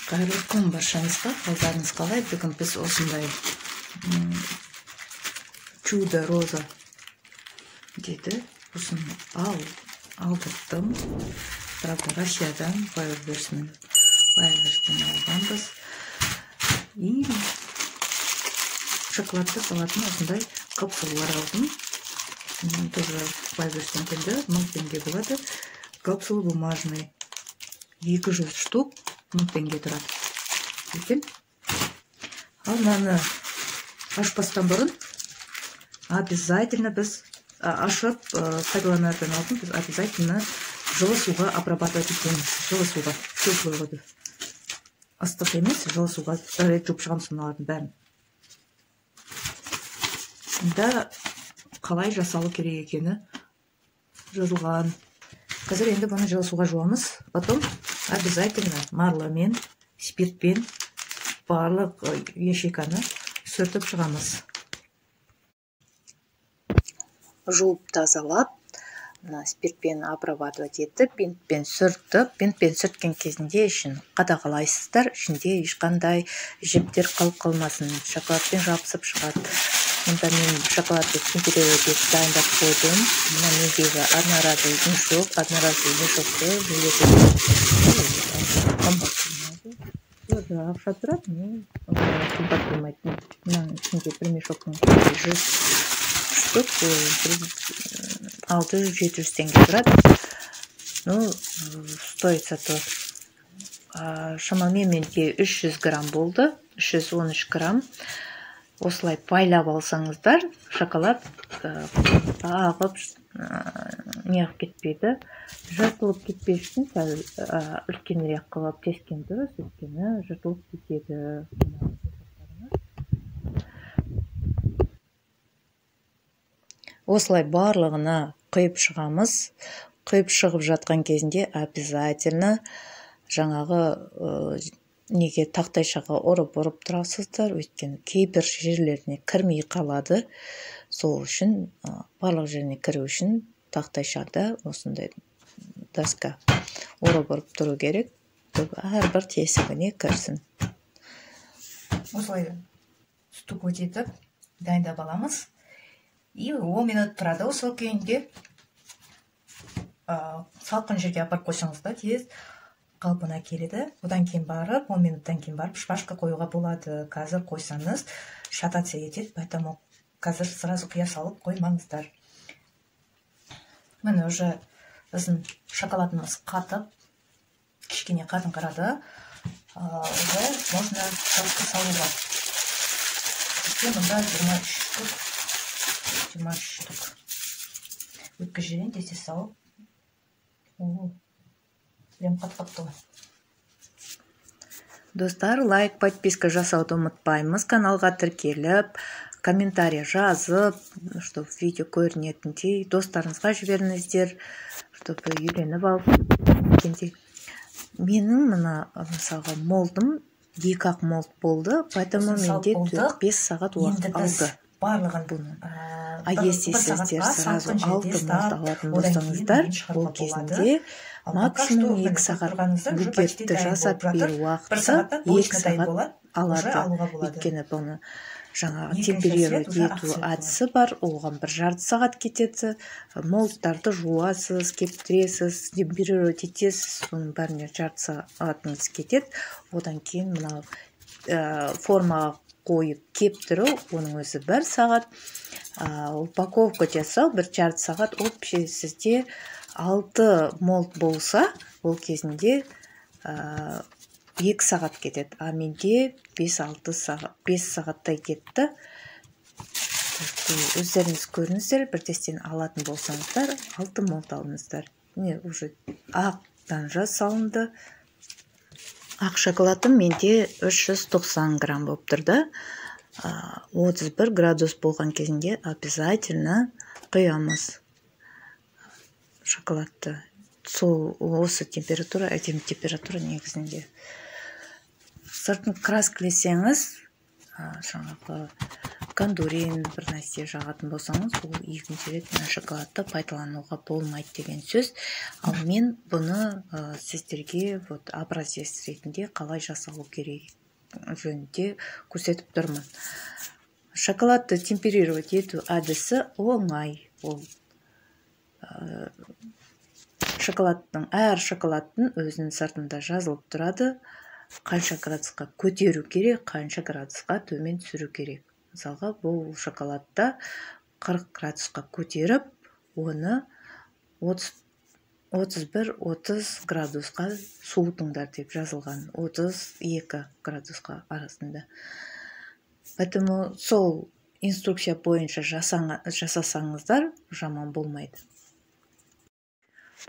Қайырлы күн баршаңызға, қалдарыңыз қалай? Бүгін біз осындай чудо роза деді. Осыны алдырттым. Правда, Россиядан, Wildberries'ten алғанбыз. И шоколадты салатын осындай капсулалар алдым. Тоже Wildberries'тен келді, 1000 теңге болады. Капсула бумажный. 200 штук 1000 теңге тұрады екен. Ал мынаны ашпастан бұрын обязательно біз ашып пайдаланардан алдын біз обязательно жылы суға обрабатывать етеміз. Жылы суға, теплый воду. Ыстық емес, жылы суға рет жуып шығамыз мыналардың бәрін. Мұнда қалай жасалу керек екені жазылған. Қазір енді бұны жылы суға жуамыз. Потом обязательно марламен, спиртпен барлық ячейканы сүртіп шығамыз. Жуып тазалап, спиртпен обрабатывать етіп, бинтпен сүртіп, бинтпен сүрткен кезінде ішін қадағалайсыздар, ішінде ешқандай жіптер қалып қалмасын, шоколадпен жабысып шығады. Мұнда мен шоколадты темперировать етіп дайындап қойдым. Мына мендегі одноразовый мешок, одноразовый мешокты тоже ақша тұрады, но қымбат болмайды. Мынаның ішінде бір мешоктың 100 штук, 600-700 теңге тұрады. Ну, стоит зато. Шамамен менде 300 грамм болды, 313 грамм. Осылай байлап алсаңыздар, шоколад ағып неғып кетпейді. Жыртылып кетпес үшін сәл үлкенірек қылып тескен дұрыс, өйткені жыртылып кетеді. Осылай барлығына құйып шығамыз. Құйып шығып жатқан кезінде обязательно жаңағы неге тақтайшаға ұрып-ұрып тұрасыздар, өйткені кейбір жерлеріне кірмей қалады. Сол үшін барлық жеріне кіру үшін тақтайшада осындай доска ұрып-ұрып тұру керек, әрбір тесігіне кірсін. Осылай стукать етіп дайындап аламыз. И 10 минут тұрады осы күйінде. Салқын жерге апарып қойсаңыз да тез қалпына келеді. Одан кейін барып, 10 минуттан кейін барып шпажка қоюға болады. Қазір қойсаңыз шататься етеді, поэтому қазір сразу құя салып қоймаңыздар. Міне уже біздің шоколадымыз қатып, кішкене қатыңқырады. Уже можно шпажка салуға. Бізде мұнда 23 штук. 23 штук. Өткізіп жіберейін, тез салып. О, прям қатып ғой. Достар, лайк, подписка жасауды ұмытпаймыз. Каналға тіркеліп, комментарий жазып, чтобы видео көрінетіндей, достарыңызға жіберіңіздер, чтобы үйреніп алып дегендей. Менің мына мысалға молдым 2 ақ молд болды, поэтому менде 4-5 сағат уақыт алды. Барлығын бұны. А если сіздер сразу 6 молд алатын болсаңыздар, ол кезінде максимум 2 сағат букетті жасап беру уақыты 2 сағат алады. Өйткені бұны жаңағы темперировать ету әдісі бар, оған 1,5 сағат кетеді. Молдтарды жуасыз, кептіресіз, темперировать етесіз, соның бәріне 0,5 сағатыңыз кетеді. Одан кейін мынау формаға қойып кептіру, оның өзі 1 сағат. Упаковка жасау 1,5 сағат. Общий сізде 6 молд болса, ол кезінде 2 сағат кетеді. А менде 5-6 сағат, 5 сағаттай кетті. Өздеріңіз көріңіздер, бірдестен алатын болсаңыздар, 6 молд алыңыздар. Міне уже ақтан жасалынды. Ақ шоколадым менде 390 грамм болып тұрды. 31 градус болған кезінде обязательно құямыз шоколадты. Сол осы температура, әдемі температура негізінде. Сыртын краскілесеңіз, жаңағы Кондурин, бір нәрсе жағатын болсаңыз, ол екінші рет мына шоколадты пайдалануға болмайды деген сөз. Ал мен бұны сіздерге вот образец ретінде қалай жасалу керек жөнінде көрсетіп тұрмын. Шоколадты темперировать ету әдісі оңай. Ол шоколадтың, әр шоколадтың өзінің сыртында жазылып тұрады, қанша градусқа көтеру керек, қанша градусқа төмен түсіру керек. Мысалға, бұл шоколадта 40 градусқа көтеріп, оны 30, 31-30 градусқа суытыңдар деп жазылған, 32 градусқа арасында. Поэтому сол инструкция бойынша жасасаңыздар, жаман болмайды.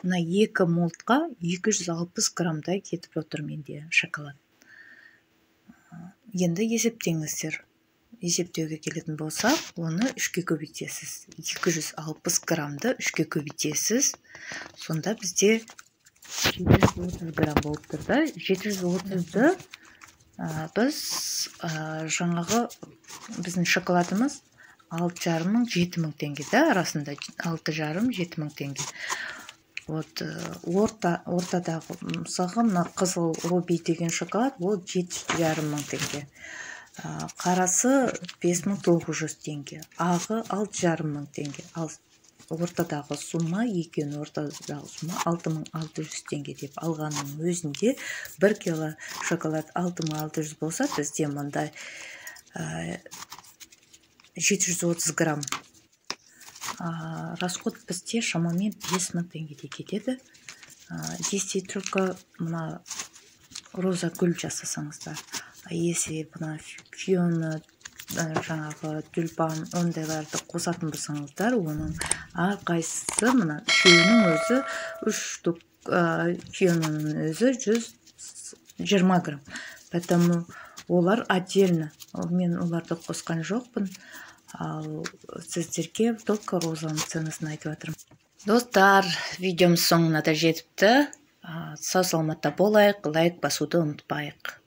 Мына екі молдқа 260 граммдай кетіп отыр менде шоколад. Енді есептеңіздер. Есептеуге келетін болсақ, оны үшке көбейтесіз. 260 граммды үшке көбейтесіз, сонда бізде 730 грамм болып тұр да. 730-ды біз жаңағы біздің шоколадымыз 6,5 мың, 7 мың теңге да, арасында 6,5, 7 мың теңге. Вот ортадағы, мысалға, мына қызыл Руби деген шоколад, ол 7,5 мың теңге, қарасы 5900 теңге, ағы 6,5 мың теңге. Ал ортадағы сумма, екеуінің ортадағы сумма 6600 теңге деп алғанның өзінде, 1 кило шоколад 6600 болса, бізде мындай 730 грамм расход бізде шамамен 5000 теңгедей кетеді, если только мына роза гүл жасасаңыздар. А если мына фиона, жаңағы тюльпан, ондайларды қосатын болсаңыздар, оның әрқайсысы, мына үшеуінің өзі, үш штук фионаның өзі 120 грамм. Поэтому олар отдельно, мен оларды қосқан жоқпын, ал сіздерге только розаның ценасын айтып жатырмын. Достар, видеомыз соңына да жетіпті. Сау саламатта болайық, лайк басуды ұмытпайық.